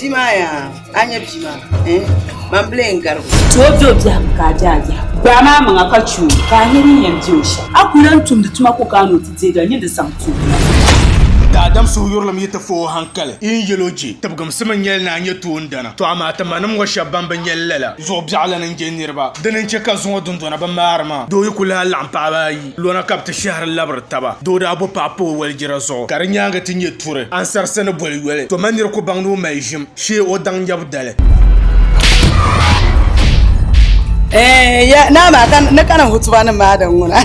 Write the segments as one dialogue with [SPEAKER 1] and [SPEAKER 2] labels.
[SPEAKER 1] Bia maa yaa, a nya bia maa, eh, man bi lee n-garig o.
[SPEAKER 2] Ti o be o biɛhigu ka a be a biɛhigu. Gbaai maa maŋa ka che o, ka a nya din yɛn be o shɛm. A ku lan tumdi tuma ko ka a ni o ti deegi a, nyin di zaŋ ti o.
[SPEAKER 3] Daadam suhuyurilim yi ti fa o hankali, yi ni yɛl o je, tibiginsim n-nyɛ li ni a nyɛ toondana. Tɔ amaa ti manim ŋɔ shɛb ban bi nyɛ li lala, zuɣu biɛɣulana n-je niriba. Dini n-chɛ ka zuŋɔ dundɔna bi maari maa. Doo yi ku lahi laɣim paɣiba ayi, lɔna ka bɛ ti shɛhiri labiri taba. Doo daa bo paɣa pa o walijira zuɣu, ka di nyaaŋa ti nyɛ turi ansarisi ni boli yoli. Tɔ ma nir ku baŋ ni o mali ʒim shee o daŋ nyabu dali.
[SPEAKER 1] Eh, ya na maa ka ni kana hutuba nim maa din ŋuna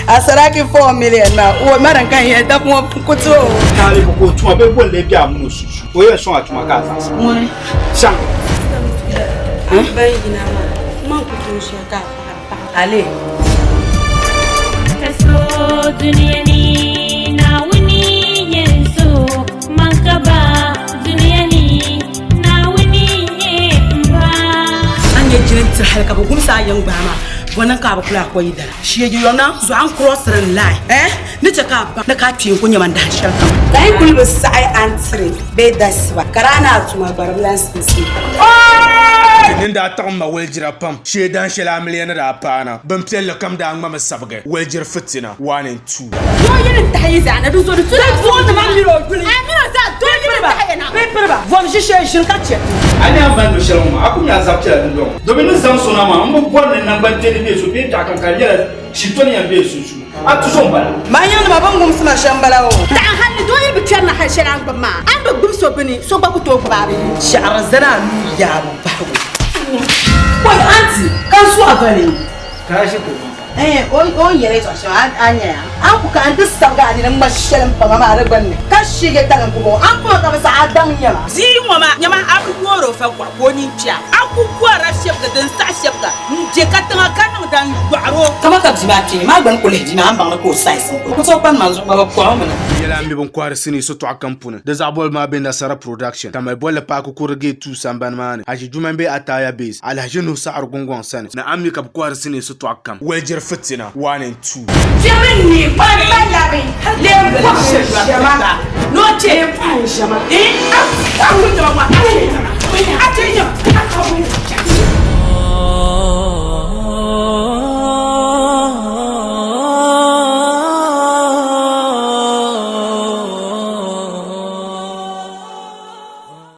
[SPEAKER 1] a saraki 4 million maa o ma din kan yɛli dabu ŋɔ ku ti o.
[SPEAKER 4] Taali bi ka o tuma bee bolli bɛ a mini o sunsuuni o yɛn sɔŋ a tuma ka a zaɣisi.
[SPEAKER 1] Ŋuni?
[SPEAKER 4] Chaŋ.
[SPEAKER 5] Ban yina maa, man ku tooi shɛli ka a paɣiri paɣa.
[SPEAKER 1] Ale.
[SPEAKER 6] Ka so dunia ni Naawuni nyɛ n so man ka ba dunia ni Naawuni nyɛ n ba.
[SPEAKER 2] A ni nyɛ jini n-tiri hali ka bɛ gumsi a yiŋgbaa maa, bɔ niŋ ka a bi kuli a kɔyidana? Sheegi yɔri na zuɣu a ni kurɔsiri n line eh ni chɛ ka a baŋ ni ka a kpee n-ku nyɛ man dahin shɛli kam.
[SPEAKER 5] Ka yi kuli bi saɣi a ni tiri bee dasiba, ka daa ni a tuma gba di bi lan simsi.
[SPEAKER 3] Ti nini daa taɣim ma walijira pam shee dahin shɛli amiliya ni daa paana. Bin piɛlli kam daa ŋmami sabigi walijiri fitina 1 and 2.
[SPEAKER 2] Doo yi ni tahi yi zaa na, di zo di tu la doo nima mini o yuli. A mini o zaa doo yi ni tahi ya na. Bɛ piri ba vom ʒishee ʒini ka chɛ ti.
[SPEAKER 4] A ni yɛn mali luɣ shɛli ŋɔ maa, a ku nya a zab piɛla dundɔŋ ŋɔ. Domin ni zaŋ so na maa, m bi bɔri ni naŋgbankpeeni be so bee biɛɣu kam ka di nyɛla shintɔni yɛn be sunsuuni. A ti zo m-bala.
[SPEAKER 1] Man yiŋnima bɛ ni wumsi ma shɛm m-bala o.
[SPEAKER 5] Taɣi hal ni doo yi bi kpɛrina hal shɛli a ni gbibi maa, a ni bi gbibi so bini, so gba ku tooi gbib a bee?
[SPEAKER 2] Shɛɣiri zani a nuu yaabu bahigu. Oi aunty, ka n suhi a vali.
[SPEAKER 4] Ka a ʒi kuɣu maa.
[SPEAKER 1] Ɛɛn, o o ni yɛli yɛtɔɣ shɛŋa a a nya ya. A ni ku ka n ti sabigi a nini ŋ-ŋma shɛli m-pa ma maa di gbinni, ka sheegi tali n-ku bɔŋɔ. A ni puhi ka bi saɣi a daŋ nyama.
[SPEAKER 2] Bia ŋɔ maa, nyama a bi yoor o fa gɔɣu ka o nini kpɛa. A ku gɔrila shɛbiga din saɣi shɛbiga m-be katiŋa ka niŋda n-yɔɣir o. Kaman ka bia maa kpe maa gba ni ku lihi bia maa, a ni baŋ ni ka o sayisi n-kuli. Ku tooi kpani man zuɣu gba bɛ kɔɣi o mi na.
[SPEAKER 3] Di nyɛla a mi bɛn kɔhiri sinii sitɔɣu kam puuni. Di zaɣ bɔli maa be Nasara Production, Tamale bolli paaki kurili gate 2 sambani maa ni, Haji Juma m-be Ataya Base, Alhaji Nuhu Saɣiri Gungɔŋ sani, ni a mi ka bɛ kɔhiri sinii sitɔɣu kam. Walijiri fitina 1 and 2.